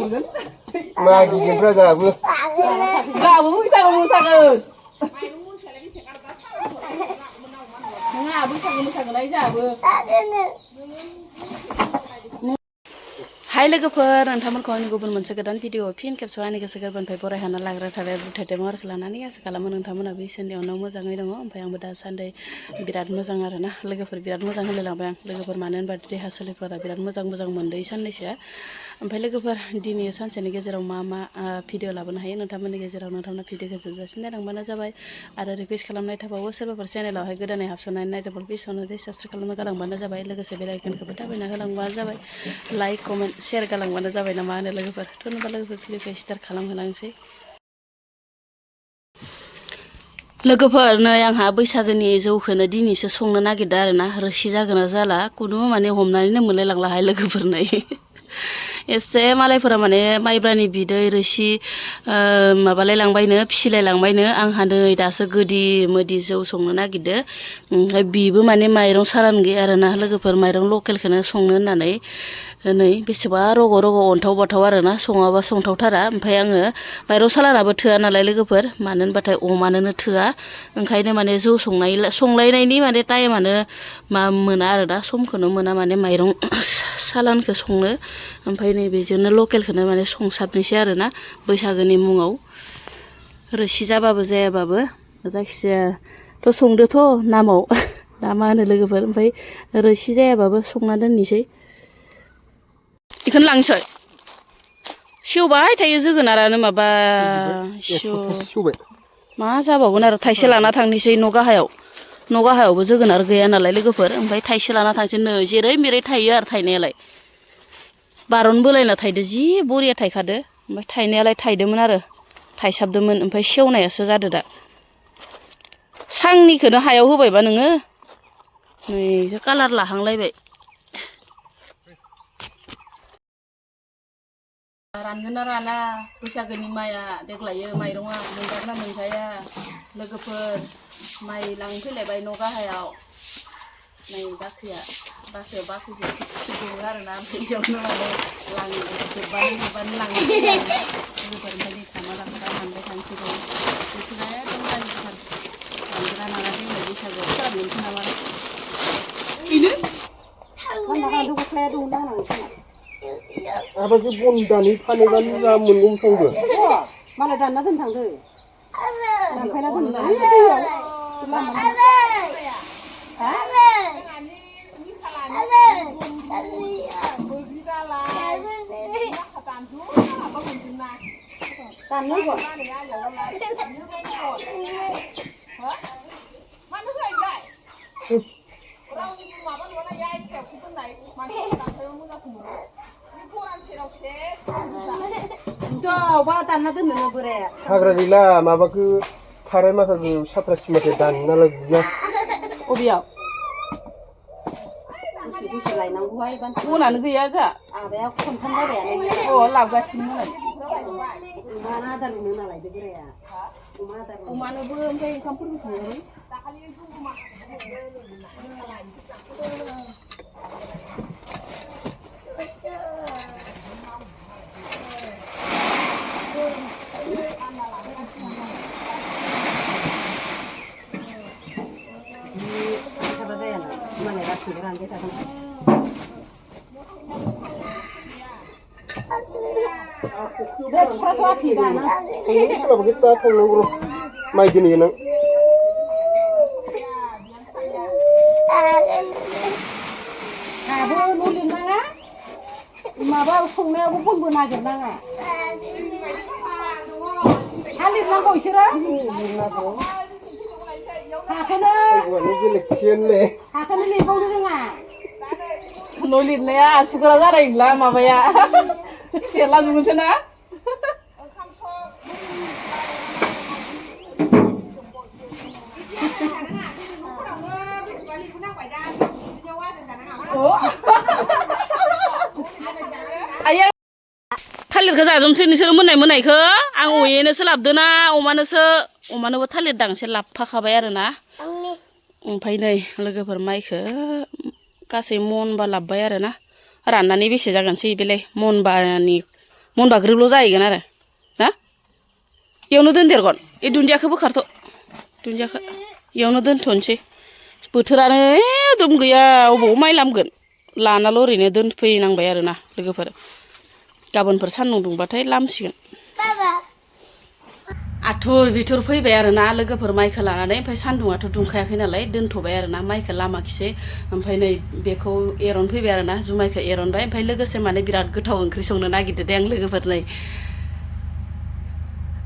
मागिगोनफ्रा जाबो बैसागो नङा बैसागो मोसागोनलाय जाबो हाय लोगोफोर नोंथांमोनखौ आंनि गुबुन मोनसे गोदान भिडिअ फिन खेबसेयाव आंनि गोसो गोरबोनिफ्राय बरायहाना लाग्रा थाबाय बुथायदों मारखौ लानानै आसा खालामो नोंथांमोनाबो इसोरनि अननायाव मोजाङै दङ ओमफ्राय आंबो दासान्दि बिराद मोजां आरोना लोगोफोर बिराद मोजां होलायलांबाय आं लोगोफोर मानो होनबा देहा सोलेरफोरा बिराद मोजां मोनदों साननैसोआ ओमफ्राय लोगोफोर दिनै सानसेनि गेजेराव मा मा भिडिअ लाबोनो हायो नोंथांमोननि गेजेराव नोंथांमोना भिडिअखौ जोबजासिम नायलांबानो जाबाय आरो रिकुवेस्ट खालामनाय थाबावो सोरबाफोर चेनेलावहाय गोदानै हाबसोनानै नायदोंबा प्लिज अननानै साबस्क्राइब खालामना गालांबानो जाबाय लोगोसे बेल आइकनखौबो दाबायना होलांबानो जाबाय लाइक कमेन्ट शेयार गालांबानो जाबाय ना मा होनो लोगोफोर थ' होनबा लोगोफोर भिडिअखौ स्टार्ट खालामहोलांसै लोगोफोर नै आंहा बैसागोनि जौखौनो दिनैसो संनो नागिरदों आरोना रोसि जागोन ना जाला खुनु माने हमनानैनो मोनलायलांलाहाय लोगोफोर नै एसे मालायफोरा माने माइब्रानि बिदै रोसि माबालायलांबायनो फिसिलायलांबायनो आंहा नै दासो गोदि मोदि जौ संनो नागिरदों ओमफ्राय बिबो माने माइरं सालान गैया आरोना लोगोफोर माइरं लकेलखौनो संनो होननानै नै बेसेबा रग' रग' अन्थाव बाथाव आरोना सङाबा संथावथारा ओमफ्राय आङो माइरं सालानाबो थोआ नालाय लोगोफोर मानो होनबाथाय अमानोनो थोआ ओंखायनो माने जौ संलायनायनि माने टाइमानो मा मोना आरोना समखौनो मोना माने माइरं सालानखौ संनो ओमफ्राय नै बेजोंनो लकेलखौनो माने संसाबनोसै आरोना बैसागोनि मुङाव रोसि जाबाबो जायाबाबो जायखिजायाथ' संदोथ' नामाव दा मा होनो लोगोफोर ओमफ्राय रोसि जायाबाबो संना दोननोसै बेखौनो लांसै सेवबाय थायो जोगोनारानो माबा मा जाबावगोन आरो थाइसे लाना थांनोसै न' गाहायावबो जोगोनार गैया नालाय लोगोफोर ओमफ्राय थाइसे लाना थांसै नै जेरै मेरै थायो आरो थाइनायालाय बारन बोलायना थायदो जि बरिया थायखादो ओमफ्राय थाइनायालाय थायदोंमोन आरो थाइसाबदोंमोन ओमफ्राय सेवनायासो जादो दा सांनिखौनो हायाव होबायबा नोङो नै कालार लाहांलायबाय रानगोन ना राना बैसागोनि माइआ देग्लायो माइरङा मोनजागोन ना मोनजाया लोगोफोर माइ लांफैलायबाय न' गाहायाव नै बाख्रिजों दङ आरोना बेयावनो माने जोबबानो लाङो लोगोफोर ओमफ्राय दै थाना लांबाय हानबाय थानोसै दं बेखौनो एकदम गाज्रिथार लांग्रा नाना देग्लाय बैसागोआव फोरा मोनसै नामा बेनो गस्लाया दं दांनांगौ आबादखौ बन दानै फानैबानो जा मोनगौ संदो मालाय दानना दोन थांदो लांफायना दोनदो हाग्रा गैला माबाखौ थाराय माखाखौ साफ्रा सिमाखौ दानना लायगोन अबेयाव बनानो गैया जा आबाया खनथाम जाबायानो लाबोगासिनोमोन अमानोबो ओमफ्राय ओंखामफोरबो संबाय kita थांनांगौ माइ दिनै गोनां आबो न' लिरनाङा माबा संनायावबो बनबो नागिरनाङा हा लिरनांगौ बिसोरो हाखौनो लिरबावनो रोङा न' लिरनाया आसुगुरा जानाय नंला माबाया सेरला जोबनोसै ना आयै थालिरखौ जाजोबसै नोंसोर मोननायखौ आं अयेनोसो लाबोदों ना अमानोबो थालिर दांसे लाबोफाखाबाय आरोना ओमफ्राय नै लोगोफोर माइखौ गासै मनबा लाबोबाय आरोना राननानै बेसे जागोनसै बेलाय मनबानि मोनबा ग्रोबल' जाहैगोन आरो ना इयावनो दोनदेरगोन ए दुन्दियाखौ बोखारथ' दुन्दियाखौ इयावनो दोनथ'नोसै बोथोरानो एकदम गैया अबाव माइ लामगोन लानाल' ओरैनो दोनफैनांबाय आरोना लोगोफोर गाबोनफोर सान्दुं दुंबाथाय लामसिगोन आथुर बिथुर फैबाय आरोना लोगोफोर माइखौ लानानै ओमफ्राय सान्दुङाथ' दुंखायाखै नालाय दोनथ'बाय आरोना माइखौ लामाखिसै ओमफ्राय नै बेखौ एरनफैबाय आरोना जुमायखौ एरनबाय ओमफ्राय लोगोसे माने बिराद गोथाव ओंख्रि संनो नागिरदो दे आं लोगोफोर नै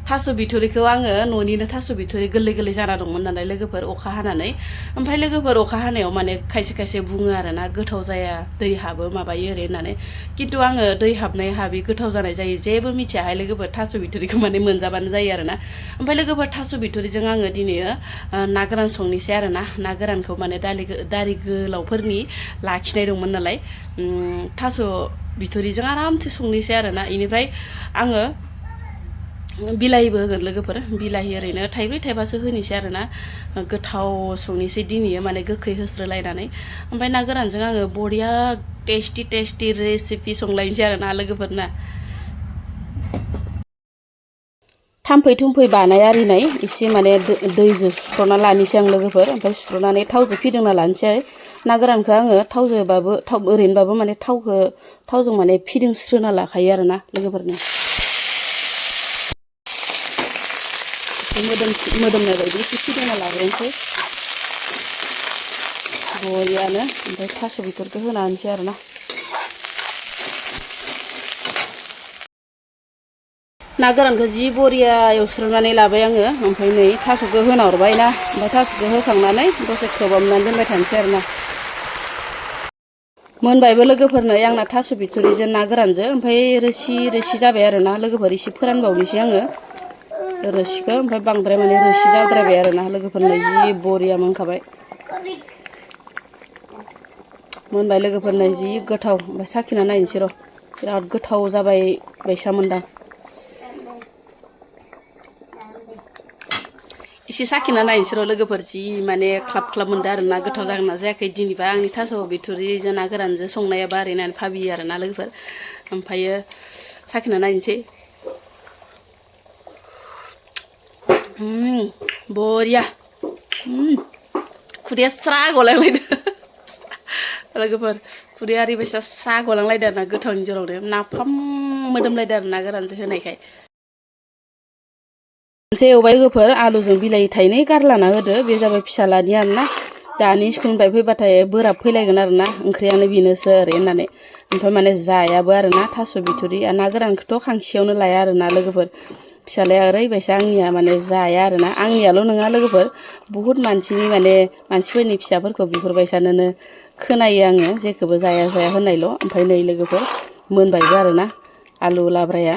थास' बिथुरिखौ आङो न'निनो थास' बिथुरि गोरलै गोरलै जाना दंमोन नालाय लोगोफोर अखा हानानै ओमफ्राय लोगोफोर अखा हानायाव माने खायसे खायसे बुङो आरोना गोथाव जाया दै हाबो माबायो ओरै होननानै खिन्थु आङो दै हाबनाय हाबि गोथाव जानाय जायो जेबो मिथियाहाय लोगोफोर थास' बिथुरिखौ माने मोनजाबानो जायो आरोना ओमफ्राय लोगोफोर थास' बिथुरिजों आङो दिनै ना गोरान संनोसै आरोना ना गोरानखौ माने दारि गोलावफोरनि लाखिनाय दंमोन नालाय थास' बिथुरिजों आरामसे संनोसै आरोना इनिफ्राय आङो बिलाहिबो होगोन लोगोफोर बिलाहि ओरैनो थाइब्रै थाइबासो होनोसै आरोना गोथाव संनोसै दिनैयो माने गोखै होस्रोलायनानै ओमफ्राय ना गोरानजों आङो बरिया टेस्टि रेसिपि संलायनोसै आरोना लोगोफोरना थाम्फै थुम्फै बानाय आरिनाय एसे माने दैजों सुस्र'ना लानोसै आं लोगोफोर ओमफ्राय सुस्र'नानै थावजों फिदिंना लानोसै ना गोरानखौ आङो थावजोंबाबो ओरैनोबाबो माने थावजों माने फिदिंस्रोना लाखायो आरोना लोगोफोरनि मोदोमनाय बायदि एसे फिदिंना लाग्रोनोसै बरियानो ओमफ्राय थास' बिथुरखौ होना होनोसै आरोना ना गोरानखौ जि बरिया एवस्रोनानै लाबाय आङो ओमफ्राय नै थास'खौ होना हरबाय ना ओमफ्राय थास'खौ होखांनानै दसे खोबहाबनानै दोनबाय थानोसै आरोना मोनबायबो लोगोफोरनो आंना थास' बिथुरिजों ना गोरानजों ओमफ्राय रोसि जाबाय आरोना लोगोफोर एसे फोरानबावनोसै आङो रोसिखौ ओमफ्राय बांद्राय माने रोसि जाद्रायबाय आरोना लोगोफोरनो जि बरिया मोनखाबाय मोनबाय लोगोफोरनो जि गोथाव ओमफ्राय साखिना नायनोसै र' बिराद गोथाव जाबाय बायसा मोनदां एसे साखिना नायनोसै र' लोगोफोर जि माने ख्लाब मोनदों आरोना गोथाव जागोन ना जायाखै दिनैबा आंनि थास' बिथुरिजों ना गोरानजों संनायाबा ओरैनो भाबियो आरोना लोगोफोर ओमफ्रायो साखिना नायनोसै बरिया खुदैया स्रा गलांलायदो लोगोफोर खुदैया ओरैबायसा स्रा गलांलायदो आरोना गोथावनि जरावनो नाफाम मोदोमलायदो आरो ना गोरानजों होनायखाय मोनसे एवबाय लोगोफोर आलुजों बिलाहि थाइनै गारलाना होदो बे जाबाय फिसालानि आरोना दानि स्कुलनिफ्राय फैबाथाय बोराब फैलायगोन आरोना ओंख्रियानो बेनोसो ओरै होननानै ओमफ्राय माने जायाबो आरोना थास' बिथुरि ना गोरानखौथ' खांसेयावनो लाया आरोना लोगोफोर फिसालाया ओरैबायसा आंनिया माने जाया आरोना आंनियाल' नङा लोगोफोर बुहुत मानसिफोरनि फिसाफोरखौ बेफोरबायसानो खोनायो आङो जेखौबो जाया होननायल' ओमफ्राय नै लोगोफोर मोनबायबो आरोना आलु लाब्राया